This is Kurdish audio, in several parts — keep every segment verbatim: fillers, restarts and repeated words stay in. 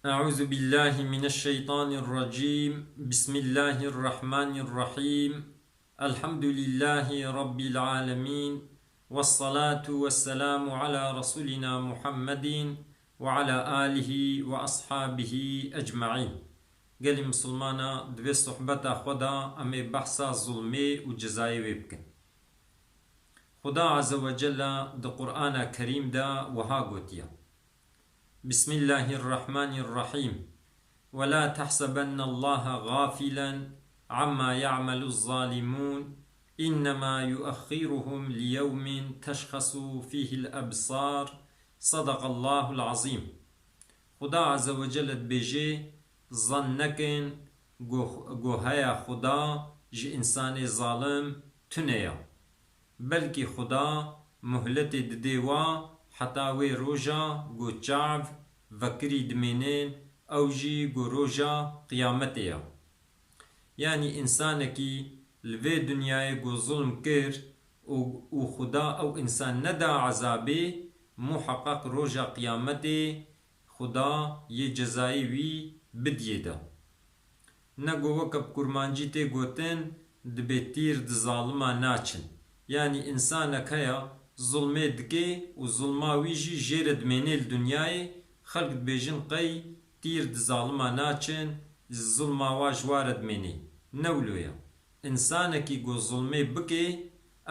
أعوذ بالله من الشيطان الرجيم. بسم الله الرحمن الرحيم. الحمد لله رب العالمين. والصلاة والسلام على رسولنا محمد وعلى آله وأصحابه أجمعين. Gelî misilmana, di vê sohbeta xwe de em ê behsa zulmê û cezayê wê bikin. Xuda Azze ve Celle di Qur'ana Kerîm de wiha gotiye: بسم الله الرحمن الرحيم. ولا تحسبن الله غافلا عما يعمل الظالمون. إنما يؤخرهم ليوم تشخص فيه الأبصار. صدق الله العظيم. Xuda Azze ve Celle dibêje: Zan nekin, go, go heya Xuda ji însanê zalim tune ya. Belkî Xuda muhletê didê wa heta wê roja ku çav vekirî dimênên, ew jî ku roja qiyametê ya. Yanî însanekî li vê dinyayê ku zulm kir û, û Xuda ew însan neda ezabê, muheqeq roja qiyametê Xuda yê cezayê wî bidiyê de. Ne ku weke bi kurmancî tê gotin, dibê tîr di zalima naçin. Yanî însanek heye, zulmê dike û zulma wî jî jê re dimênê li dinyayê, xelk dibêjin qey tîr di zalima naçin, zulma wa ji wa re dimênê. Ne wilo ye. Însanekî ku zulmê bike,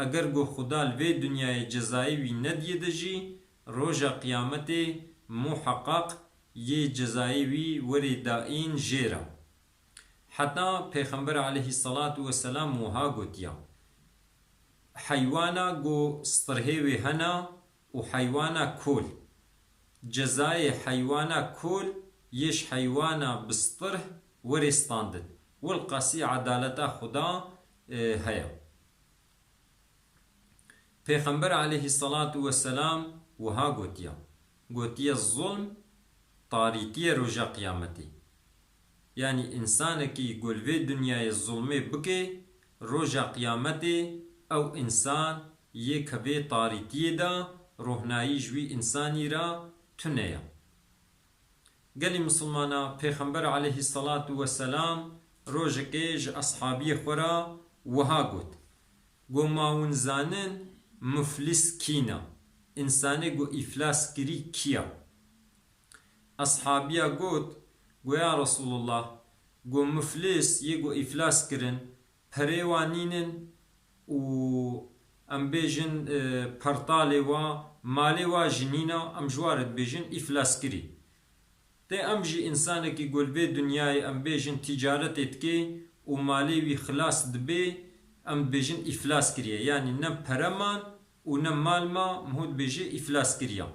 eger ku Xuda li vê dinyayê cezayê wî nediyê de jî, roja qiyametê muheqeq yê cezayê wî werê dayîn jê re. Heta Pêxember aleyhisselatu vesselam wiha gotiya: Heywana ku stirhê wê hene û heywana kol. Cezayê heywana kol yê ji heywana bi stirh werê standin. Wilqasî edaleta Xuda, e, heye. Pêxember aleyhisselatu vesselam wiha gotiya: Gotiye, zulm tarîtiye roja qiyametê. Yanî însanekî ku li vê dinyayê zulmê bike, roja qiyametê ew însan yê kevê tarîtiyê de, rohnayî ji wî însanî re tune ye. Gelî misilmana, Pêxember aleyhisselatu vesselam rojekê ji eshabiyê xwe re wiha got: Go ma hûn zanin muflis kî ne? Însanê go îflas kirî kî ye? Eshabiya got, go ya Resulullah, go muflis yê go îflas kirin, perê wa nînin û em bêjin, e, pertalê wa, malê wa jî nîna, em ji wa re dibêjin îflaskirî. Tê em jî însanekî ku li vê dinyayê em bêjin tîcaretê dike û malê wî xilas dibe, em dibêjin îflas kiriye. Yanî ne pere man û ne mal ma, miho dibêje îflas kiriya.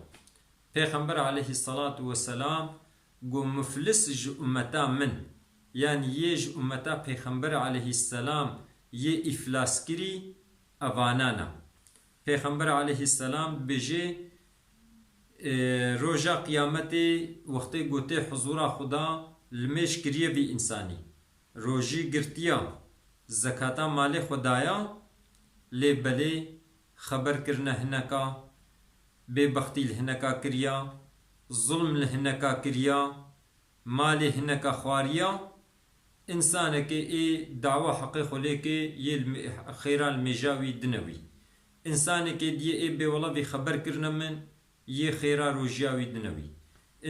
Pêxember aleyhisselatu vesselam got, muflis ji ummeta min, yanî yê ji ummeta Pêxember aleyhisselam yê îflaskirî evanan e. Pêxember aleyhisselam dibêje, e, roja qiyametê wextê ku tê huzûra Xuda, limêj kiriye vî însanî. Rojî girtiya, zekata malê xwe daya, lê belê xeber kirine hineka, bêbextî li hineka kiriya, zulm li hineka kiriya, malê hineka xwariya, însanekê ê dawa heqê xwe lê ke yê li me-, xêra li mêja wî dine wî. Însanekê diyê ê bê wela vî xeber kirine min, yê xêra rojiya wî dine wî.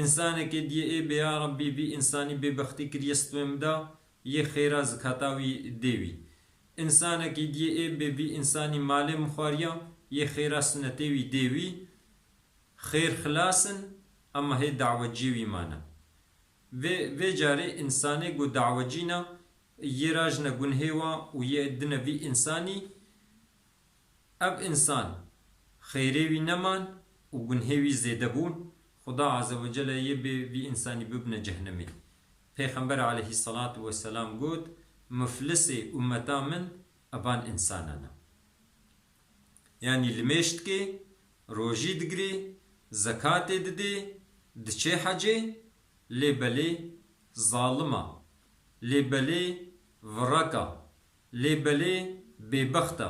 Însanekê diyê ê bê ya Rebbî vî însanî bêbextî kiriye stûyê min da, yê xêra zikata wî dê wî. Însanekî diyê ê bê vî însanî malê min xwariya, yê xêra sinetê wî dê wî. Xêr xilas in, ema hê daweciyê wî mane. Vê, vê carê însanê ku dawecî ne, yê rajine gunhê wa û yê dine vî însanî, ev însan xêrê wî neman û gunhê wî zêde bûn, Xuda Azze ve Celle yê bê vî însanî bibine cehnemê. Pêxember aleyhisselatu vesselam got, muflisê ummeta min evan însanan e. Yanî limêj dike, rojî digirê, zekatê didê, diçê hecê, lê belê zalim a, lê belê virek a, lê belê bêbext a.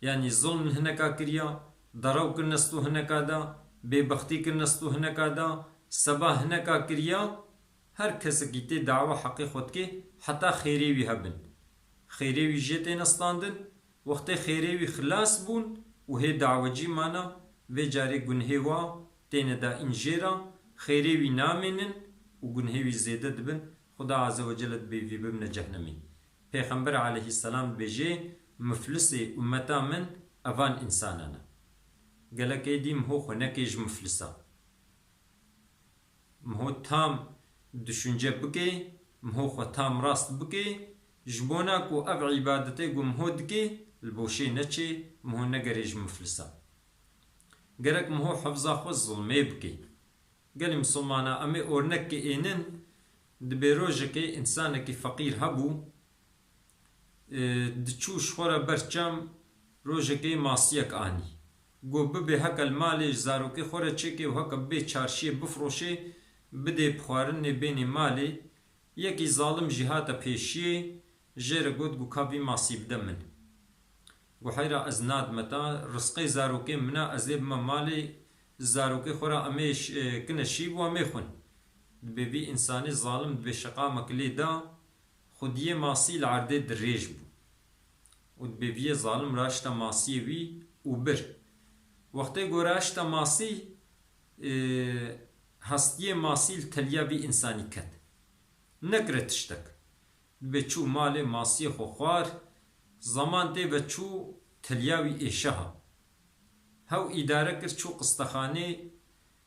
Yanî zulm li hineka kiriya, derew kirine stû hineka da, bêbextî kirine stû hineka da, Seba hineka kiriya, her kesekî tê dawa heqê xwe dike, heta xêrê wî hebin. Xêrê wî jê têne standin, wextê xêrê wî xilas bûn û hê dawecî mana, vê carê gunhê wa têne da în jê re, xêrê wî namênin û gunhê wî zêde dibin, Xuda Azze ve Celle dibê vî bibine cehnemî. Pêxember aleyhisselam dibêjê, miflisê ummeta min evan însanan e. Gelek êdî miho xwe nekê ji miflisa. Miho tam düşünce bike, miho xwe tam rast bike, ji bona ku ev îbadetê ku miho dike, li boşê neçê, miho negerê ji miflisa. Gerek miho hifza xwe zilmê bike. Gelî misilmana, em ê ornekê ênin, dibê rojekê însanekî feqîr hebû, e, diçû ji xwe re ber çem, rojekê masiyek anî. Got, bibê heke li malê ji zarokê xwe re çêkê û heke bibê çarşiyê bifroşê, bidê bi xwarinê bênê malê. Yekî zalim jî hate pêşiyê, jê re got, got, ka vî masî bide min. Got, heyra ez nadime te, rizqê zarokê min e, ez ê bime malê, zarokê xwe re em ê ş-, e, kine şîv û em ê xwin. Dibê vî însanê zalim dibê şeqamek lê da, xwediyê masî li erdê dirêj bû. Û dibê vîyê zalim raşte masiyê wî û bir. Wextê ku raşte masî, e, hestiyê masî li teliya vî însanî ket. Nekire tiştek. Dibê çû malê masiyê xwe xwar, zeman tê ve çû teliya wî êşeha. Hew îdare kir çû qistexanê,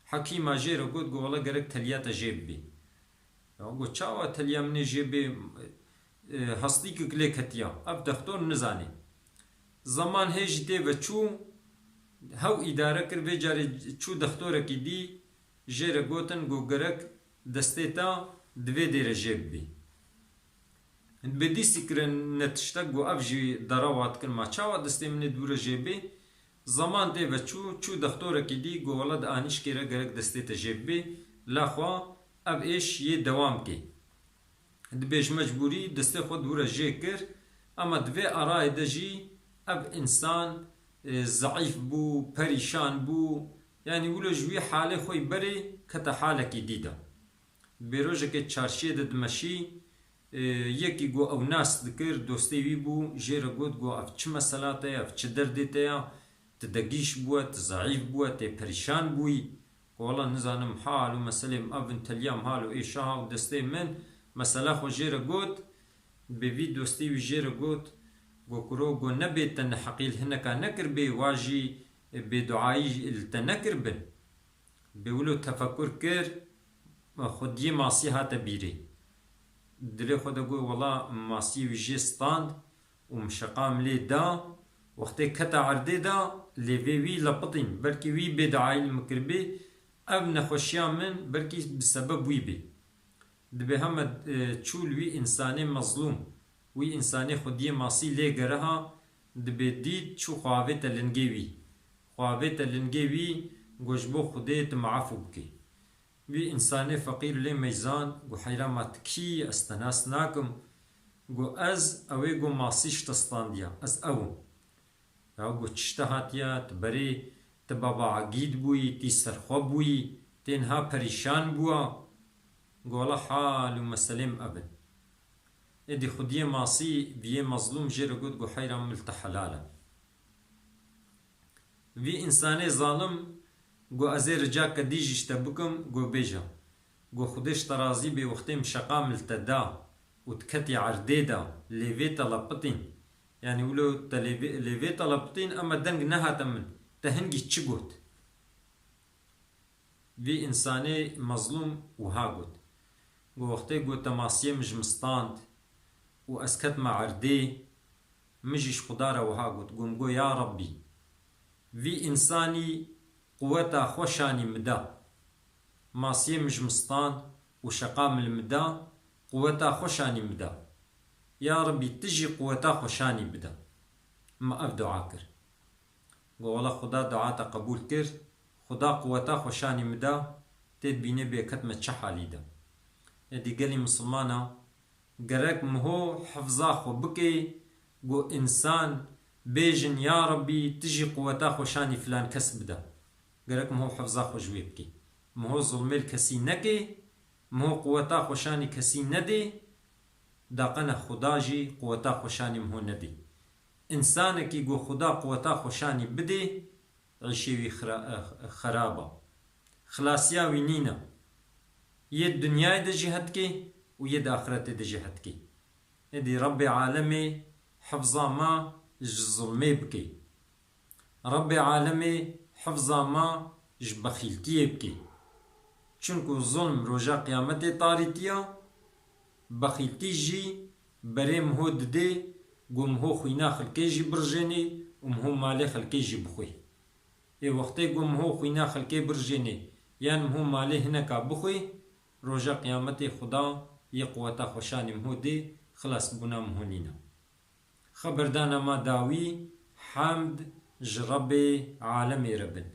hekîma jê re got, got, wele gerek teliya te jê bibê. Ya got, çawa teliya min ê jê bê, e, hestîkek lê ketiya. Ev dextor nizanê. Zeman hê jî tê ve çû, hew îdare kir, vê carê çû dextorekî dî, jê re gotin, got, gerek destê te di vê dê re jê bibê. Bi dîsî kirin ne tiştek, got, ev jî derewa dikin, ma çawa destê min ê dû re jê bê? Zeman tê ve çû, çû dextorekî dî, got, wele di anîşkê re gerek destê te jê bibê, la xwe ev êş yê dewam kê. Dibê ji mecbûrî destê xwe dû re jê kir, ema di vê arayê de jî ev însan, e, zeîf bû, perîşan bû, yanî wilo ji wî halê xwe yî berê kete halekî dî de. Dibê rojekê çarşiyê de dimeşî, e, yekî got ew nas dikir, dostê wî bû, jê re got, got, ev çi mesela te ye, ev çi derdê te ye, tu degîş bûye, tu zeîf bûye, tê perîşan bûyî. Got, wela nizanim hal û meselê min ev in, teliya min hal û êşa ha û destê min, mesela xwe jê re got, dibê vî dostê wî jê re got, got, kuro, got, nebê te neheqî li hineka nekiribê, wa jî, e, bêduayî li te nekiribin. Dibê wilo tefekur kir, xwediyê masî hate bîrê. Dilê xwe de got, wela masiyê wî jê stand û min şeqa min lê da, wextê kete erdê de, lêvê wî lepitîn, belkî wî bêduayî li min kiribê, ev nexweşiya min belkî bi sebeb wî bê. Dibê heme, e, çû li wî însanê mezlûm, wî însanê xwediyê masî lê geriha, dibê dît çû xwe avête lingê wî. Xwe avête lingê wî, got, ji bo Xwedê tu min efû bikî. Wî însanê feqîr lê meyzan, got, heyra ma tu kî yî, ez te nas nakim. Got, ez, ew ê got masî ji te standiya, ez ew im. Ya got, çi te hatiye, tu berê, tu baba egîd bûyî, tî serxwe bûyî, tê niha perîşan bûya. Got, wela hal û meselê min ev in. Êdî xwediyê masî, viyê mezlûm jê re got, got, heyra min li te helal e. Vî însanê zalim got, ez ê ricake dî jî ji te bikim, got, bêje. Got, Xwedê ji te razî bê, wextê min şeqa min li te da û tu ketî erdê de, lêvê te lepitîn. Yanî wilo te lêvê, lêvê te lepitîn, ema deng nehate min, te hingî çi got? Vî însanê mezlûm wiha got. Got, wextê got te masiyê min ji min stand û ez ketime erdê, min jî ji Xuda re wiha got. Got, min got, ya Rebbî, vî însanî quweta xwe şanî min da. Masiyê min ji min stand û şeqa min li min da, quweta xwe şanî min da. Ya Rebbî, tu jî quweta xwe şanî bide. Min ev dua kir. Got, wela Xuda dua te qebûl kir, Xuda quweta xwe şanî min da, tê dibînê bê ketime çi halî de. Êdî gelî misilmana, gerek miho hifza xwe bikê, got însan bêjin, ya Rebbî, tu jî quweta xwe şanî filan kes bide. Gerek miho hifza xwe ji wê bikê. Miho zulmê li kesî nekê, miho quweta xweşanî kesî nedê, daqene Xuda jî quweta xweşanî miho nedê. Însanekî ku Xuda quweta xweşanî bidê, îşê wî xira-, xerab a. Xilasiya wî nîne. Yê dinyayê de jî hetkê û yê di axretê de jî hetkê. Êdî Rebbê alemê hifza me ji zulmê bike. Rebbê alemê hifza me ji bexîltiyê bike. Çunku zulm roja qiyametê tarîtiya, bexîltî jî berê miho didê, ku miho xwîna xilkê jî birjênê û miho malê xelkê jî bixwê. Ê wextê ku miho xwîna xelkê birjênê yan miho malê hineka bixwê, roja qiyametê Xuda yê quweta xweşanê miho dê, xilasbûna miho nîne. Xeberdana ma dawî, hemd ji Rebbê alemê re bin.